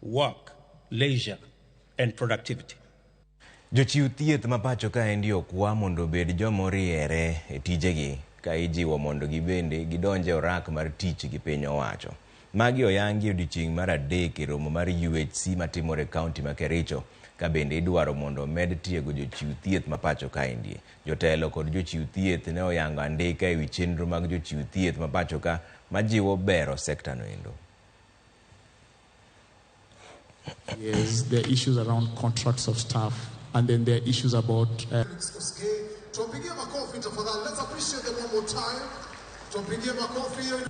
work, leisure, and productivity. Jochiw thieth ma pacho kaendi okwa mondo obed joma oriere e tijegi ka ijiwo mondo gibende gidonj e orak mar tich gi piny owacho. Magi oyangi e odiochieng' mar adek e romo mar UHC matimore e kaunti ma Kericho ka bende idwaro mondo omed tiego jochiw thieth ma pacho kaendi. Jotelo kod jochiw thieth ne oyango andika ewi chenro mag jochiw thieth ma pacho ka majiwo bero sekta no endo. Yes, there are issues around contracts of staff, and then there are issues about Tuwapigie makofi tafadhali. Let's appreciate them one more time. Tuwapigie makofi.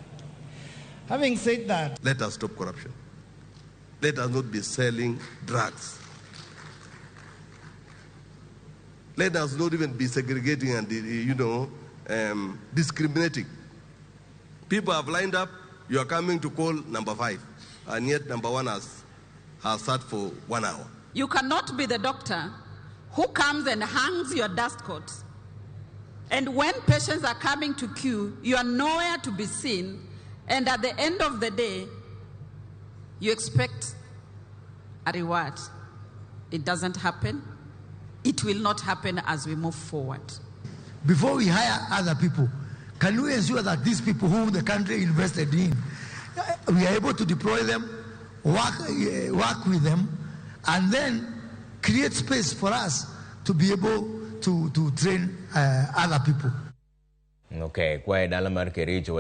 Having said that, Let us stop corruption. Let us not be selling drugs. Let us not even be segregating and, discriminating. People have lined up. You are coming to call number 5, and yet number 1 has sat for 1 hour. You cannot be the doctor who comes and hangs your dust coat. And when patients are coming to queue, you are nowhere to be seen. And at the end of the day, you expect a reward. It doesn't happen. It will not happen as we move forward. Before we hire other people, can we ensure that these people whom the country invested in, we are able to deploy them, work with them, and then create space for us to be able to train other people. Okay, kwa e dala mar Kericho.